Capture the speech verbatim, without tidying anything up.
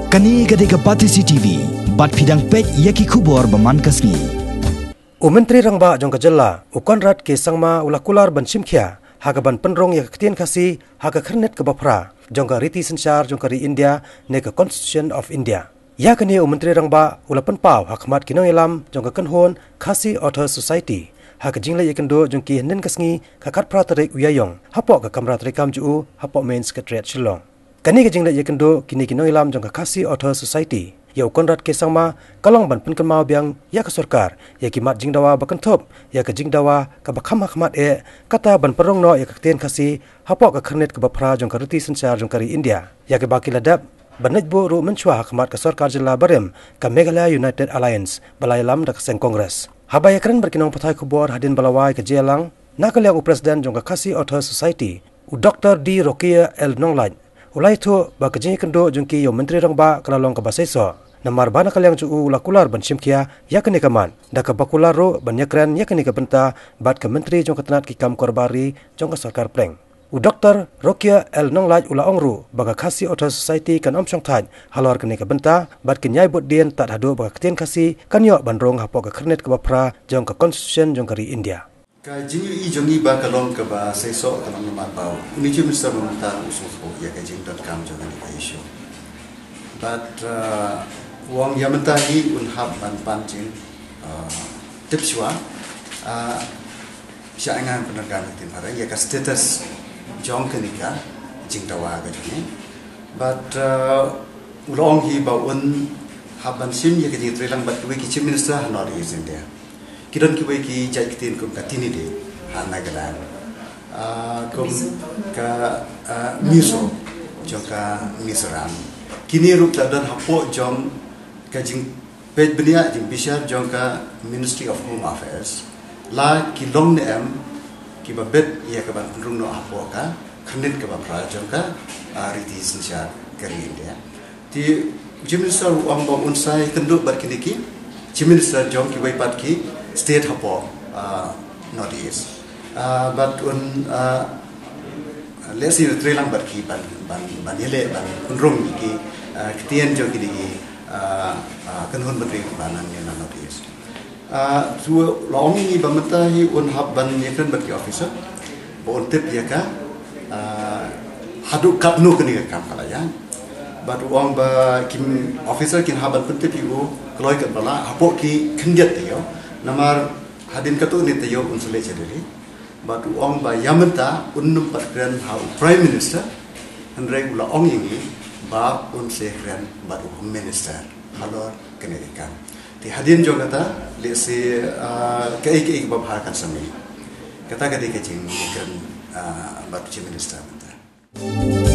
Kane ka dei ka Batesi T V, bad phi dang peit ïa ki khubor ba man ka sngi. U Myntri Rangbah jong ka jylla, u Conrad K Sangma u la kular ban shim khia, ha kaban pynrung ïa ka ktien Khasi, ha ka khyrnit kaba phra, jong ka riti synshar jong ka ri India, ne ka Constitution of India. Ïa kane u Myntri Rangbah, u la pynpaw, ha khmat ki nongïalam, jong ka kynhun, Khasi Authors Society, ha ka jingleit ïakynduh jong ki hynnin ka sngi, ka khatphra tarik u Ïaïong, hapoh ka kamra treikam jong u, hapoh Main Secretariat Shillong. Kane ka jingleit ïakynduh, kine ki nongïalam jong ka Khasi Authors Society, ïa u Conrad K Sangma, ka long ban pynkynmaw biang, ïa ka sorkar, ïa ki mat jingdawa ba kynthup, ïa ka jingdawa, kaba kham ha khmat eh, kata ban pynrung noh ïa ka ktien Khasi, hapoh ka khyrnit kaba phra jong ka riti synshar jong ka ri India. Ïa kaba ki la dep, ban leit buh ruh mynshuwa ha khmat ka sorkar jylla barim, ka Meghalaya United Alliance, ba la ïalam da ka seng Congress. Haba ïakren bad ki nongpathai khubor hadien ba la wai ka jingïalang, na ka liang u President jong ka Khasi Authors Society, u Doktor D Rokia L Nonglait, u la ïathuh ba ka jingïakynduh jong ki ïa u Myntri Rangbah ka la long kaba seisoh. Namar ba na ka liang jong u u la kular ban shim khia, ïa kane ka mat, da kaba kular ruh ban ïakren ïa kane ka bynta, bad ka Myntri jong ka tnat ki kam kor bar ri, jong ka sorkar pdeng. U Doktor Rokia L Nonglait u la ong ruh, ba ka Khasi Authors Society kan ym shongthait, halor kane ka bynta, bad kin ïai bud dien tad haduh ba ka ktien Khasi, kan ïoh ban rung hapoh ka khyrnit kaba phra, jong ka Constitution jong ka ri India. Ka jingïohi jong ngi ba ka long kaba seisoh ka long namar ba u Chief Minister mynta u sngewthuh ïa ka jingdonkam jong kane ka issue. But, uh, u ong ïa mynta hi un hap ban pan jing, uh, tip shuwa, uh, sha nga pyndonkam ïa ka ktien phareng ïa ka status jong kane ka jingdawa ka jong ngi. But, uh, u la ong hi ba un hap ban shim ïa ka jingïatreilang bad kiwei ki Chief Minister ha North East India. Ki don kiwei ki jait ktien kum ka Tini de ha Nagaland. Ah, kum ka, ah, Mizo jong ka Mizoram. Kine ruh ki la don hapoh jong ka jingpeit bniah jingbishar jong ka Ministry of Home Affairs. La ki long ne em kiba bit ïa ka ban pynrung noh hapoh ka khyrnit kaba phra jong ka, ah, riti synshar ka ri India. Te u Chief Minister u ong ba un sa ïakynduh bad kine ki Chief Minister jong kiwei pat ki state hapoh, ah, North East. Ah, bad un, ah, lehse ïatreilang bad ki ban, ban, ban ïaleh ban pynrung ïa ki, ah, ktien jong kine ki, ah, ah, kynhun bynriew kiba nang ïa na North East. Ah, so la ong ïa ngi ba mynta hi un hap ban ïakren bad ki officer ba un tip ïa ka, ah, haduh katno kane ka kam ka la ïaid. Bad u ong ba ki officer kin hap ban pyntip ïa u kloi katba lah hapoh ki khyndiat taïew. Namar hadien katto katne taïew un sa leit sha Delhi. Bad u ong ba ïa mynta un ym pat kren ha u Prime Minister, hynrei u la ong ïa ngi ba un sa kren bad u Home Minister halor kane ka kam. Te hadien jong kata, lehse, ah, kaei kaei kaba bha kan sa mih. Kata ka dei ka jingkren, ah, bad u Chief Minister mynta.